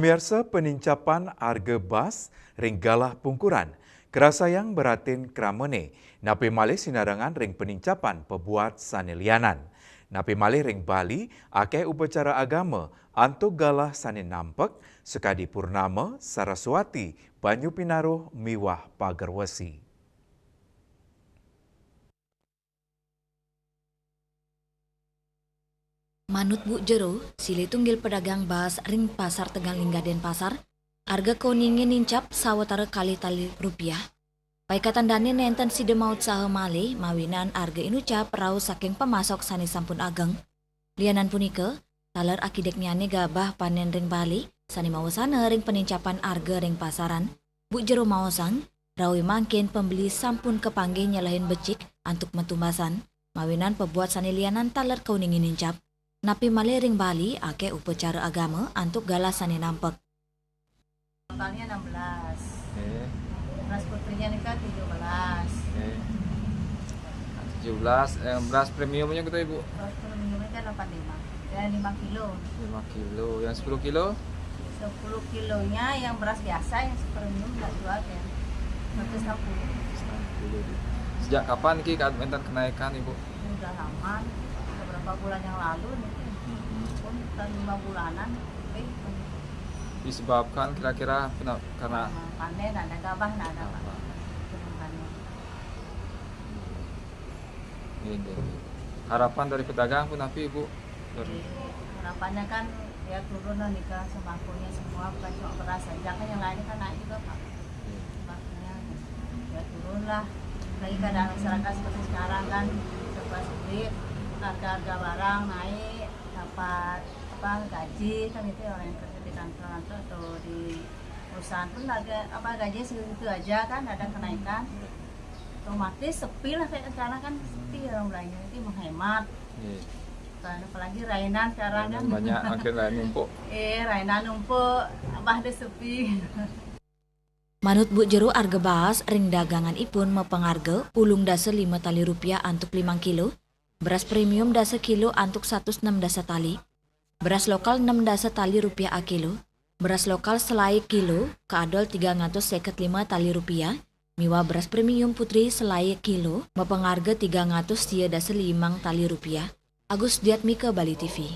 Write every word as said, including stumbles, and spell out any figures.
Pamirsa, penincapan arga baas ring galah pungkuran karasayang baratin kramane, napi malih sinarengan ring penincapan pabuat sane lianan. Napi malih ring Bali, akeh upacara agama antuk galah sane nampek, sakadi purnama, Saraswati, banyu pinaruh miwah pager wesi. Manut Bu Jero, silih tunggil pedagang baas ring Pasar Tegalinggah Denpasar, arga kauninge nincap sawatara kalih tali rupiah. Paikatan dane nenten sida mautsaha malih, mawinan arga inucap rauh saking pamasok sane sampun ageng. Lianan punika, taler akidiknyane gabah panen ring Bali, sane mawasana ring panincapan arga ring pasaran, Bu Jero maosang, rauh mangkin pembeli sampun kapanggih nyelehin becik antuk matumbasan, mawinan pabuat sane lianan taler kauninge nincap. Napi malih ring Bali, akeh upacara agama antuk galah sane nampek. Totalnya enam belas. Oke. Beras putrinya nika tujuh belas. Oke. Tujuh belas, eh, beras premiumnya gitu, Ibu? Beras premiumnya kan delapan lima. Ya, lima kilo. Lima kilo. Yang sepuluh kilo? Sepuluh kilonya yang beras biasa, yang premium nggak jual ya. Seratus enam puluh. Seratus enam puluh. Sejak kapan ki ka-, enten kenaikan, Ibu? Udah lama, beberapa bulan yang lalu nih. Hmm. Pun sekitar lima bulanan lebih. Disebabkan kira-kira pena-, karena panen ada gabah, ada apa? Gabah. Turun panen. Iya, iya, iya. Harapan dari pedagang pun napi, Ibu? Dari Jadi, harapannya kan ya turun lah nika sembakonya semua, bukan cuma beras saja, kan yang lainnya kan naik juga, Pak. Iya. Sembakonya ya turun lah. Lagi keadaan masyarakat seperti sekarang kan serba sulit, harga-harga barang naik, dapat apa, gaji kan itu ya, orang yang kerja di kantor atau di perusahaan pun harga apa, gajinya segitu aja kan, ada kenaikan. Otomatis sepi lah, kayak sekarang kan sepi orang belanja, itu menghemat. Iya. Dan apalagi rainan sekarang kan. Rainan banyak, akhirnya rainan numpuk. Eh, rainan numpuk, abah deh sepi. Manut Bu Jero, arga baas ring dagangan ipun mapangarga ulung dasa lima tali rupiah antuk limang kilo, beras premium dasa kilo antuk satus enam dasa tali, beras lokal enam dasa tali rupiah akilo, beras lokal selai kilo kaadol tigang atus seket lima tali rupiah, miwah beras premium putri selai kilo mapangarga tigang atus sia dasa limang tali rupiah. Agus Diatmika, Bali T V.